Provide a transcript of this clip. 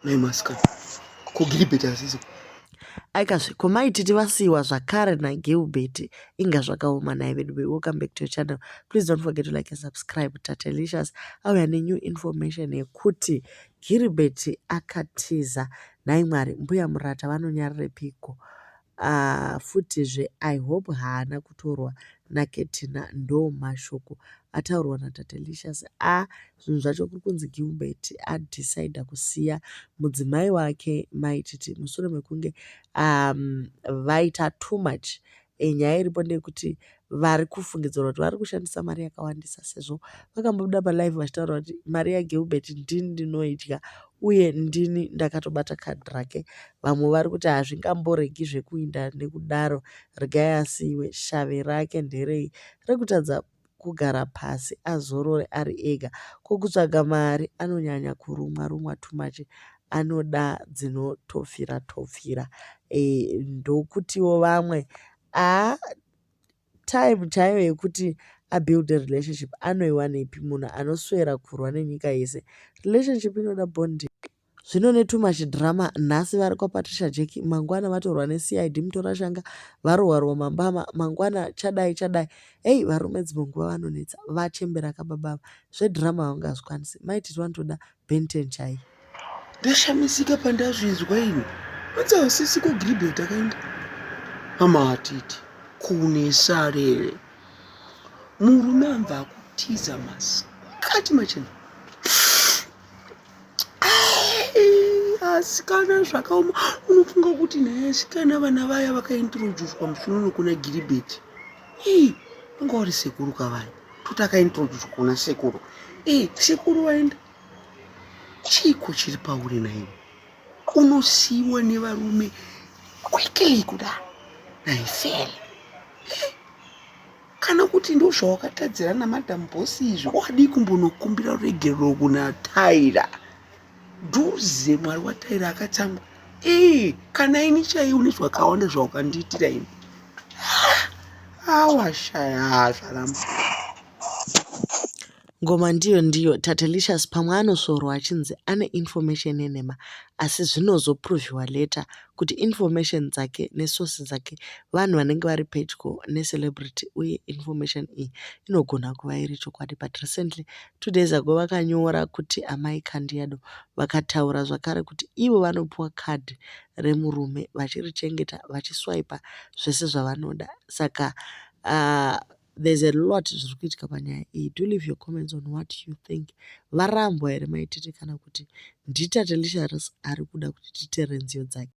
Mai masikana. Ko Gilbert asiso. Aikazve ko Mai Titi vasiiwa zvakare naGilbert inga zvakaoma nhai vedu ve welcome back to your channel please don't forget to like and subscribe Tatelicious auya nenew information yekuti Gilbert akatiza nhai Mwari mbuya Murata vanonyararepiko Ah futizve I hope haana kutorwa naKetina ndomashoko ataurwa naTatelicious ah zvinhu zvacho kuri kunzi Gilbert adecider kusiya mudzimai wake Mai Titi mushure mekunge vaita too much. Nyaya iripo ndeyekuti vari kufungidzirwa kuti vari kushandisa mari yakawandisa sezvo vakambobuda palive vachitaura kuti mari yaGilbert ndini ndinoidya uye ndini ndakatobata kadhi rake. Vamwe vari kuti hazvingamboregi zvekuinda nekudaro regai asiiwe shave rake nderei rekutadza kugara pasi azorore ari ega. Ko kutsvaga mari anonyanya kurumwa rumwa too much anoda dzinotopfira topfira. Ndokutiwo vamwe haa time chaiyo yekuti abuilde relationship anoiwanepi munhu anoswera kurwa nenyika yese. Relationship inoda bonding. Zvino netoo much drama nhasi vari kwaPatricia Jack mangwana vatorwa neCID Mutorashanga varohwa rohwa mambama mangwana chadai chadai. Hei varume dzimwe nguva vanonetsa vachembera kababa ava zvedrama havangazvikwanisi. Mai Titi vanotoda Ben 10 chaiye. Ndashamisika pandazvinzwa ini. Hanzi hausisi ko Gilbert akaenda. Mama atiti kune sarere. Murume amva akutiza masikati machena. Asikana zvakaoma unofunga kuti naye asikana vana vaya vakaintroducwa musi uno kuna Gilbert. Ii vanga vari sekuru kavaya. Toti akaintroducwa kuna sekuru. Ii sekuru vaenda. Chiiko chiri pauri naiwe? Unosiiwa nevarume quickly kudaro naifele. Kana kuti ndozvawakatadzira namadam boss izvi wadii kumbonokumbira ruregerero kuna Tyra dhuze mwari waTyra akatsamwa ee kana ini chaiye une zvakawanda zvawakandiitira ini awashaya zvaramba. Ngoma ndiyo ndiyo Tatelicious pamwe anosvorwa achinzi ane information yenhema asi zvinozoproviwa later kuti information dzake nesource dzake vanhu vanenge vari pedyo necelebrity uye information iyi inogona kuva iri chokwadi but recently 2 days ago vakanyora kuti amai Kandiado vakataura zvakare kuti ivo vanopiwa kadhi remurume vachirichengeta vachiswaipa zvese zvavanoda saka there's a lot zviri kuitika panyaya iyi. Do leave your comments on what you think. Varambwa here Mai Titi kana kuti ndiTatelicious ari kuda kuti titeere nziyo dzake.